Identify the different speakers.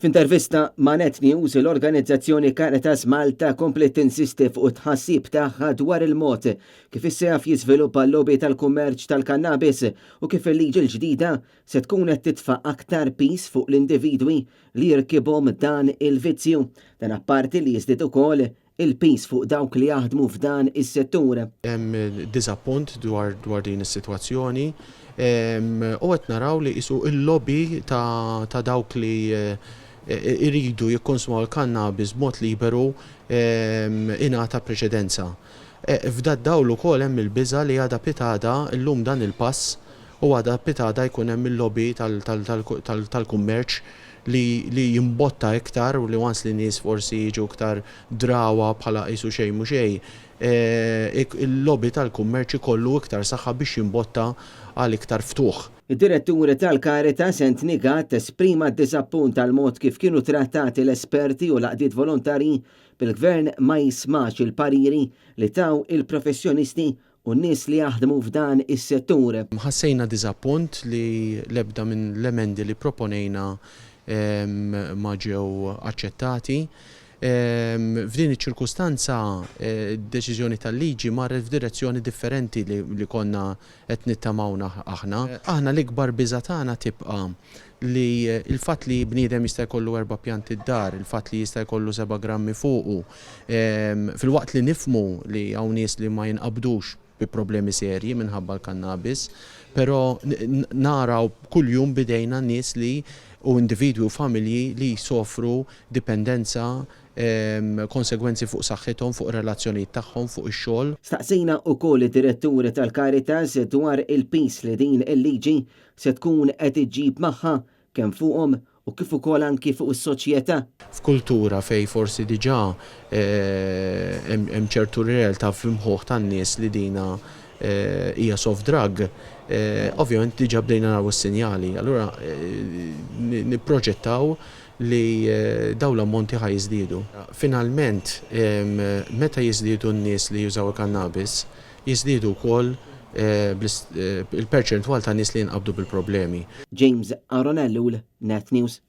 Speaker 1: F'intervista ma' Net News, l-organizzazzjoni Caritas Malta kompliet tinsisti fuq it-tħassib tagħha dwar il-mod kif is-seaf jiżviluppa l-lobby tal-kummerċ tal-kannabis u kif il-liġi l-ġdida se tkun qed titfa' aktar piż fuq l-individwi li jirkibhom dan il-vizzju. Dan apparti li jiżdied ukoll il-piż fuq dawk li jaħdmu f'dan is-settur.
Speaker 2: Hemm diżappunt dwar dwar din is-sitwazzjoni u qed naraw li qisu l-lobby ta' ta' dawk li iridu jikkonsmaw il-kannabis b'mod liberu ingħata preċedenza. F'dad-dawl ukoll hemm il-biża' li għada pitgħada llum dan il-pass u għada pitgħada jkun hemm il-lobby tal-kummerċ li li jimbotta iktar u li once li nies forsi jiġu iktar drawha bħala qisu xejn mhu xejn, il-lobby tal-kummerċ ikollu iktar saħħa biex jimbotta għal iktar ftuħ.
Speaker 1: Id-Direttur tal-Caritas, Anthony Gatt, esprima d-diżappunt għall-mod kif kienu trattati l-esperti u l-għaqdiet volontarji bil-Gvern ma jismax il-pariri li taw il-professjonisti u n-nies li jaħdmu f'dan is-settur.
Speaker 2: Ħassejna diżappunt li l-ebda minn l-emendi li pproponejna ma ġew aċċettati. F'din iċ-ċirkustanza, d-deċiżjoni tal-liġi marret f'direzzjoni differenti li konna qed nittamaw aħna. Aħna l-ikbar biża' tagħna tibqa' li l-fatt li bniedem jista' jkollu erba' pjanti d-dar, il-fatt li jista' jkollu seba' grammi fuqu, filwaqt li nifhmu li hawn nies li ma jinqabdux bi problemi serji minħabba l-kannabis, però naraw kuljum b'idejna nies li u individwi u familji li jsofru dipendenza, konsegwenzi fuq saħħithom, fuq ir-relazzjonijiet tagħhom, fuq ix-xogħol.
Speaker 1: Staqsejna wkoll id-Direttur tal-Caritas dwar il-piż li din il-liġi se tkun qed iġġib magħha kemm fuqhom u kif ukoll anki fuq is-soċjetà.
Speaker 2: F'kultura fejn forsi diġà hemm ċertu realtà fl-imħuħ tan-nies li dina hija soft drug, ovvjament diġà bdejna naraw is-sinjali. Allura nipproġettaw li dawn l-ammonti ħa jiżdiedu. Finalment, meta jiżdiedu n-nies li jużaw il-kannabis, Jiżdiedu wkoll il-perċentwal ta' nies li jinqabdu bil-problemi.
Speaker 1: James Aaron Ellul, Net News.